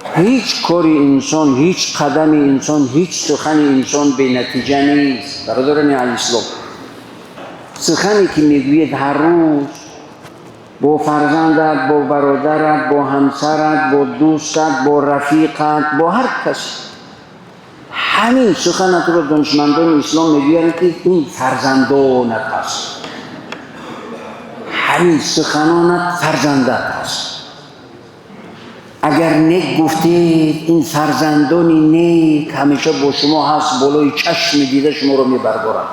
Ҳеҷ кори инсон, ҳеҷ қадами инсон, ҳеҷ сухани инсон бенатиҷа нест. Бародарони алислом, сухане ки мегӯед ҳар рӯз бо фарзандат, бо бародарат, бо ҳамсарат, бо дӯстат, бо рафиқат, бо ҳар кас, ҳамин суханатро донишмандони ислом мегӯянд, ки ин фарзандонат аст, ҳамин суханонат фарзандат аст. Агар нек гуфтед, ин фарзандони нек ҳамеша бо шумо ҳаст, болои чашми дида шуморо мебардорад.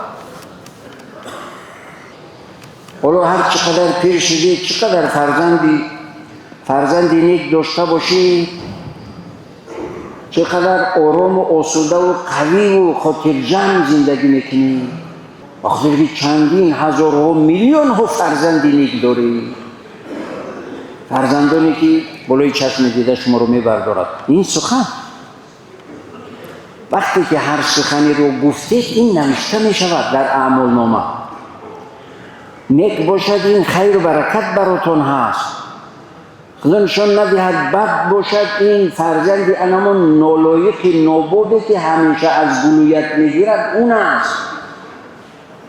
Ҳоло ҳар чӣ қадар пир шудед, чӣ қадар фарзанди нек дошта бошед, чӣ қадар орому осудаву қавиву хотирҷамъ зиндагӣ мекунед, ба хотире ки чандин ҳазорҳо, миллионҳо фарзанди нек доред, фарзандоне ки болои чашми дида шуморо мебардорад. Ин сухан, вақте ки ҳар суханеро гуфтед, ин навишта мешавад дар аъмолнома. Нек бошад, ин хайру баракат баротон ҳаст. Худо нишон надиҳад, бад бошад, ин фарзанди анамон нолоиқи нобобе, ки ҳамеша аз гулӯят мегирад, он аст.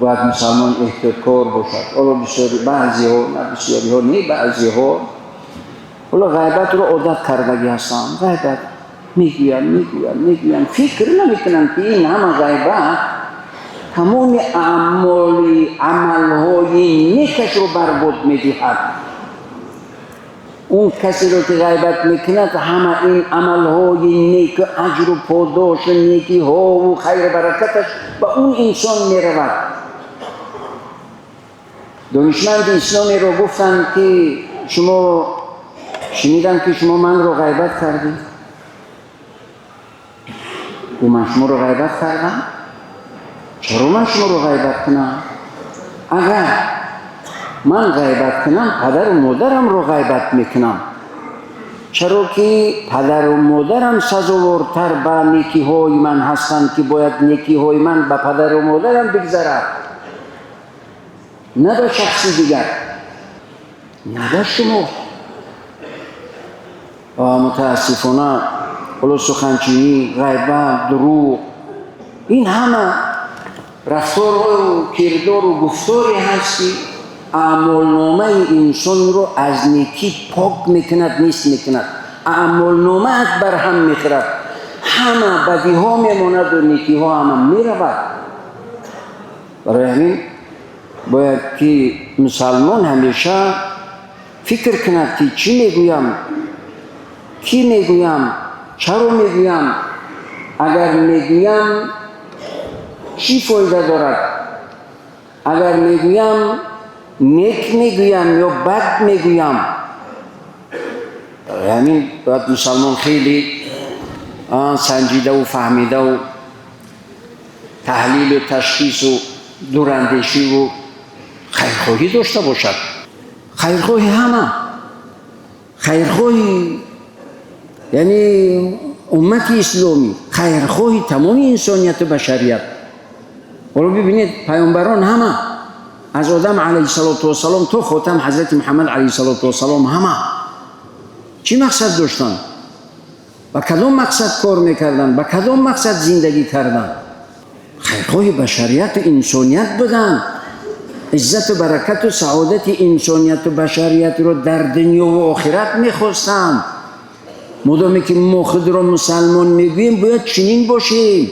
Бояд мусалмон эҳтиёткор бошад. Ҳоло бисёри, баъзеҳо, на бисёриҳо, не, баъзеҳо ҳоло ғайбатро одат кардагӣ ҳастанд. Ғайбат мегӯянд, мегӯянд, мегӯянд, фикр намекунанд, ки ин ҳама ғайбат тамоми аъмоли амалҳои некашро барбод медиҳад. Он касеро ки ғайбат мекунад, ҳама ин амалҳои неку аҷру подошу некиҳову хайру баракаташ ба он инсон меравад. Донишманди исломиро гуфтанд, ки шумо, шунидам, ки шумо манро ғайбат кардед. Гуфт: «Ман шуморо ғайбат кардам? Чаро ман шуморо ғайбат кунам? Агар ман ғайбат кунам, падару модарамро ғайбат мекунам, чаро ки падару модарам сазовортар ба некиҳои ман ҳастанд, ки бояд некиҳои ман ба падару модарам бигзарад, на ба шахси дигар, на ба шумо». Мутаассифона, ҳоло суханчинӣ, ғайбат, дурӯғ, ин ҳама рафтору кирдору гуфторе ҳаст, ки аъмолномаи инсонро аз некӣ пок мекунад, нест мекунад, аъмолномаат барҳам мехӯрад, ҳама бадиҳо мемонаду некиҳо ҳама меравад. Барои ҳамин бояд ки мусалмон ҳамеша фикр кунад, ки чӣ мегӯям, кӣ мегӯям, чаро мегӯям, агар мегӯям, чӣ фоида дорад, агар мегӯям, нек мегӯям ё бад мегӯям. Барои ҳамин бояд мусалмон хеле санҷидаву фаҳмидаву таҳлилу ташхису дурандешиву хайрхоҳӣ дошта бошад. Хайрхоҳи ҳама, хайрхоҳи, яъне, уммати исломӣ, хайрхоҳи тамоми инсонияту башарият. Ҳоло бибинед, паёмбарон ҳама, аз Одам алайҳиссалоту вассалом то хотам ҳазрати Муҳаммад алайҳиссалоту вассалом, ҳама чӣ мақсад доштанд? Ба кадом мақсад кор мекарданд? Ба кадом мақсад зиндагӣ карданд? Хайрхоҳи башарияту инсоният буданд. Иззату баракату саодати инсонияту башариятро дар дунёву охират мехостанд. Модоме ки мо худро мусалмон мегӯем, бояд чунин бошем.